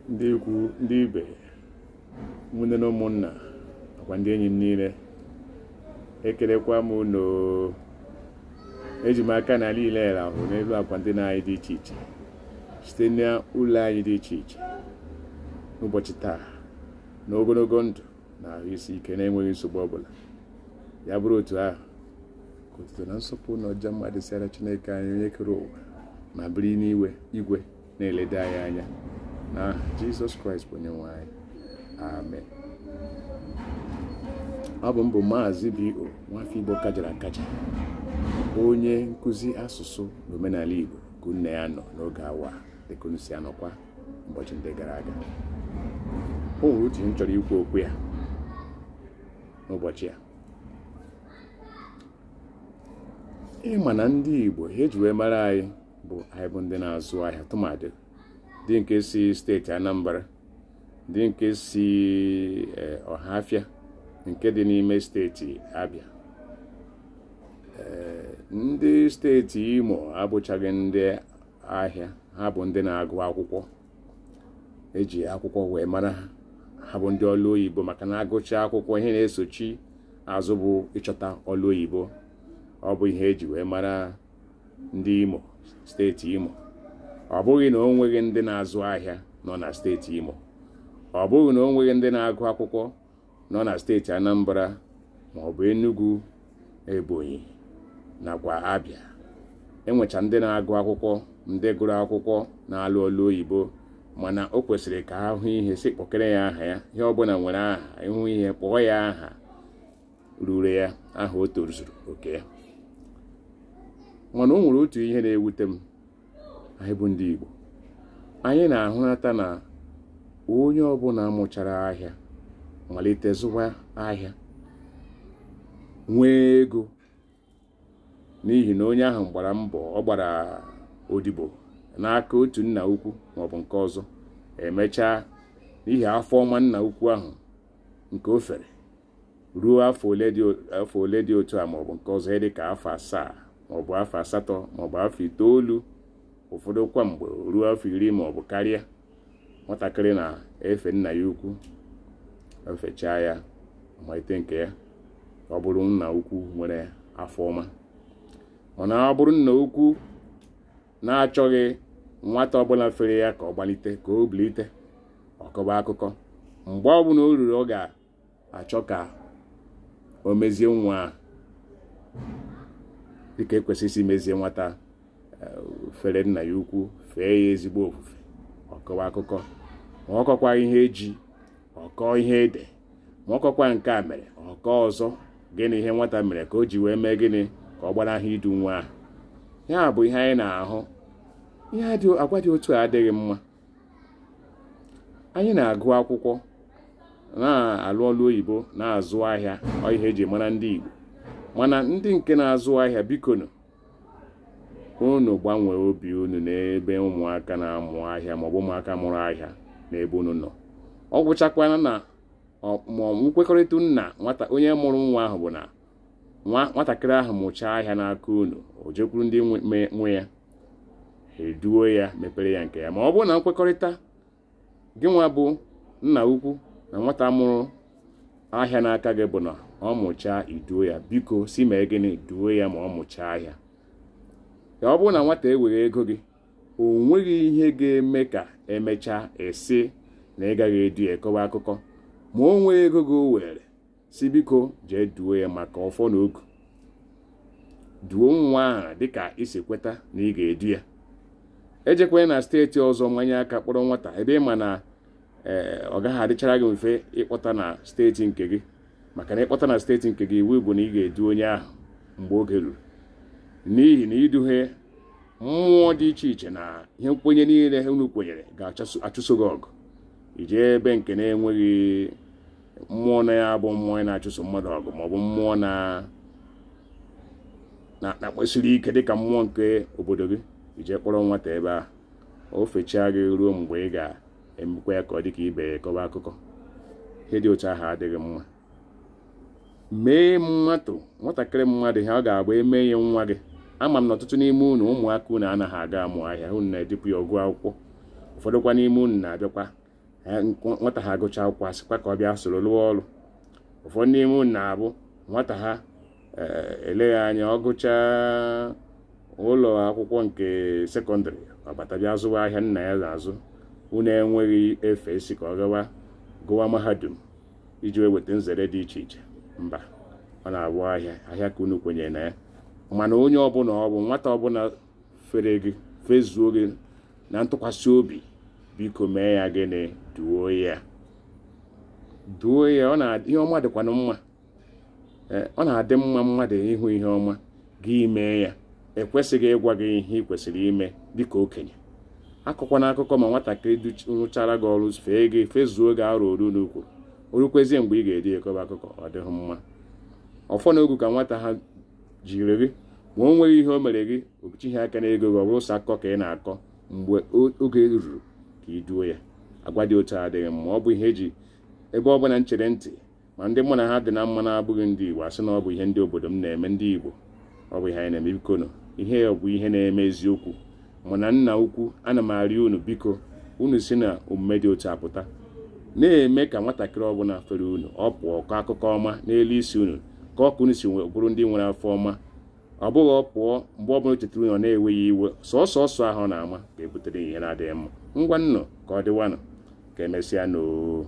Ndị ikwu, ndị ibe, ụmụnne na ụmụnna nakwa ndị enyi m niile, ekelekwa m unu. Eji m aka na niile rahụ n'elu akwa ndina anyị dị iche iche site n'ụlọ anyị dị iche iche n'ụbọchị taa, na ogologo ndụ na ahụ isi ike na-enweghị nsogbu ọbụla. Ya bụrụ otu ahụ, ka otuto na nsọpụrụ na ọja mma dịsịara Chineke anyị, onye kere ụwa ma biri n'iwe igwe na-elede anyị anya, na Jizọs Kraịst bụ onye nwe anyị. Amen. Ọ bụ mbụ Maazị B.O. nwafọ Igbo kajara akaja, onye nkụzi asụsụ na omenala Igbo ka nne ya nọ n'oge awa dịka unu si anọkwa ụbọchị ndị gara aga. O nwere otu ihe m chọrọ ikwu okwu ya n'ụbọchị a. Ịma na ndị Igbo ihe eji wee mara anyị bụ anyị bụ ndị na-azụ ahịa, tụmadị ndị nke si steeti Anambra, ndị nke si Ọhafịa nke dị n'ime steeti Abịa. Ndị steeti Imo abụchaghị ndị ahịa, ha bụ ndị na-agụ akwụkwọ, eji akwụkwọ wee mara ha. Ha bụ ndị ọlụ oyibo, maka na agụcha akwụkwọ ihe na-esochi azụ bụ ịchọta ọlụ oyibo. Ọ bụ ihe eji wee mara ndị Imo, steeti Imo. Ọ bụghị na o nweghị ndị na-azụ ahịa nọ na steeti Imo, ọ bụghị na o nweghị ndị na-agụ akwụkwọ nọ na steeti Anambra ma ọ bụ Enugu, Ebonyi nakwa Abịa. Enwecha ndị na-agụ akwụkwọ, ndị gụrụ akwụkwọ na-alụ ọlụ oyibo, mana o kwesịrị ka ha hụ ihe si kpọkere ya aha ya. Ihe ọbụla nwere aha, ịhụ ihe kpọọ ya aha ruru ya, aha o tozuru oke ya. Mana o nwere otu ihe na-ewute m, anyị bụ ndị Igbo, anyị na-ahụnata na onye ọbụla mụchara ahịa malite zụwa ahịa nwee ego, n'ihi na onye ahụ gbara mbọ, ọ gbara odibo n'aka otu nna ukwu maọbụ nke ọzọ, emechaa n'ihi afọ ọma nna ukwu ahụ nke o fere ruo afọ ole dị otu a maọbụ nke ọzọ, dị ka afọ 7 maọbụ afọ 8 maọbụ afọ 9, ụfọdụ kwa mgbe ruo afọ 10 maọbụ karịa. Nwatakịrị na-efe nna ya ukwu, efechaa ya malite nke ya, ọ bụrụ nna ukwu nwere afọ ọma. Mana ọ bụrụ nna ukwu na-achọghị nwata ọbụla fere ya ka ọ gbalite, ka o bilite, ọ kọba akụkọ, mgbe ọbụla o ruru ọ ga-achọ ka o mezie nwa dịka ekwesị isi mezie nwata fere nna ya ukwu, fee ya ezigbo ofufe, ọ kọwa akụkọ. Ma ọ kọkwa ihe eji, ọ kọọ ihe ede, ma ọ kọkwa nke a mere, ọ kọọ ọzọ, gịnị ihe nwata mere ka o ji wee mee gịnị ka ọ gbanahụ idu nwa ahụ. Ya bụ ihe anyị na-ahụ. Ihe agwa dị otu a adịghị mma. Anyị na-agụ akwụkwọ, na-alụ ọlụ oyibo, na-azụ ahịa, ọ ihe eji mara ndị Igbo. Mana ndị nke na-azụ ahịa, bikonu unu gbanwee obi unu n'ebe ụmụaka na-amụ ahịa maọbụ ụmụaka mụrụ ahịa n'ebe unu nọ. Ọ gwụchakwana na ma nkwekọrịta nna nwata onye mụrụ nwa ahụ bụ na nwatakịrị ahụ mụchaa ahịa n'aka unu, o jekwuru ndị nwe ya, eduo ya, mepere ya nke ya. Ma ọ bụrụ na nkwekọrịta gị nwa bụ nna ukwu na nwata mụrụ ahịa n'aka gị bụ na ọ mụchaa iduo ya, biko si mee gịnị, duo ya ma ọ mụchaa ahịa. Ya ọ bụrụ na nwata ewere ego gị, o nweghị ihe ga-eme ka emechaa esi na ị gaghị edu ya kọwa akụkọ. Ma o nwee ego gị o were, si biko jee duo ya maka ọfọ na ogu. Duo nwa ahụ dịka isi kweta na ị ga-edu ya. Ejekwana na steeti ọzọ mmanye aka kpọrọ nwata ebe ị ma na ọ gaghị adịchara gị mfe ịkpọta na steeti nke gị, maka na ịkpọta na steeti nke gị iwu bụ na ị ga-edu onye ahụ mgbe oge ruru. N'ihi na iduhe mmụọ dị iche iche na ihe nkwenye niile unu kwenyere ga-achụso gị ọgụ. Ijee ebe nke na-enweghị mmụọ na ya bụ mmụọ na-achụso mmadụ ọgụ maọbụ mmụọ na-akpọsiri ike dịka mmụọ nke obodo gị, ijee kpọrọ nwata ebe ahụ, o fechaa gị ruo mgbe ị ga-emekwa ya ka ọ dị ka ibe ya kọba akụkọ. Ihe dị otu ahụ adịghị mma. Mee mmadụ nwatakịrị mmadụ ihe ọ ga-abụ eme ya nwa gị. Ama m na ọtụtụ n'ime unu ụmụaka unu anaghị aga amụ ahịa, unu na-edipụ ya ọgụ akwụkwọ. Ụfọdụkwa n'ime unu na-abịakwa Nwata ha agụcha akwụkwọ, asịkwa ka ọ bịa soro lụọ ọrụ. Ụfọdụ n'ime unu na-abụ nwata ha eleghị anya, ọ gụchaa ụlọ akwụkwọ nke sekọndịrị, ọ bata bịa zụwa ahịa nna ya na-azụ. Unu enweghị efe isi ka ọ gawa gụwa mahadum iji wee weta nzere dị iche iche. Mba, ọ na-abụ ahịa ahịa ka unu kwenyere na ya. Mana onye ọbụla, ọ bụ nwata ọbụla fere gị, fezuo gị na ntụkwasị obi, biko mee ya gịnị? Duo ya, duo ya. Ọ na ihe ọma dịkwanụ mma. Ọ na-adị mma mmadụ ịhụ ihe ọma gị mee ya. Ekwesịghị ịgwa gị ihe ị kwesịrị ime dịka okenye. Akọkwana akụkọ ma nwatakịrị rụchara gị ọrụ, fee gị, fezuo gị arụ oru n'ukwu, orukwezie mgbe ị ga-edi ekọba akụkọ, ọ dịghị mma. Ọfọ na ogu ka nwata ha jiri gị, ma o nweghị ihe o mere gị, ochighị aka n'ego gị, ọ bụrụ sọ akụkọ ka ị na-akọ mgbe oge ruru ka ị duo ya. Agwa dị otu adịghị mma. Ọ bụ ihe eji ebe ọ bụla nchere ntị ma ndị mụ na ha dị na mma na-abụghị ndị Igbo asị na ọ bụ ihe ndị obodo m na-eme. Ndị Igbo, ọ bụ ihe anyị na-eme. Biko nụ, ihe ọ bụ ihe na-eme eziokwu. Mana nna ukwu, ana m arịọ unu, biko, unu si na omume dị otu apụta, na-eme ka nwatakịrị ọbụla fere unu, ọ pụọ kọọ akụkọ ọma n'elu isi unu, ka ọ ka unu si bụrụ ndị nwere afọ ọma. Ọ bụghị ọ pụọ, mgbe ọbụla o chetara unu, ọ na-ewe ya iwe. Sọọsọ ọsọ ahụ ọ na-ama ga-ebutere ihe na-adịghị mma. Ngwa nnụ, ka ọ dịwanụ, ka emesịa n'oo.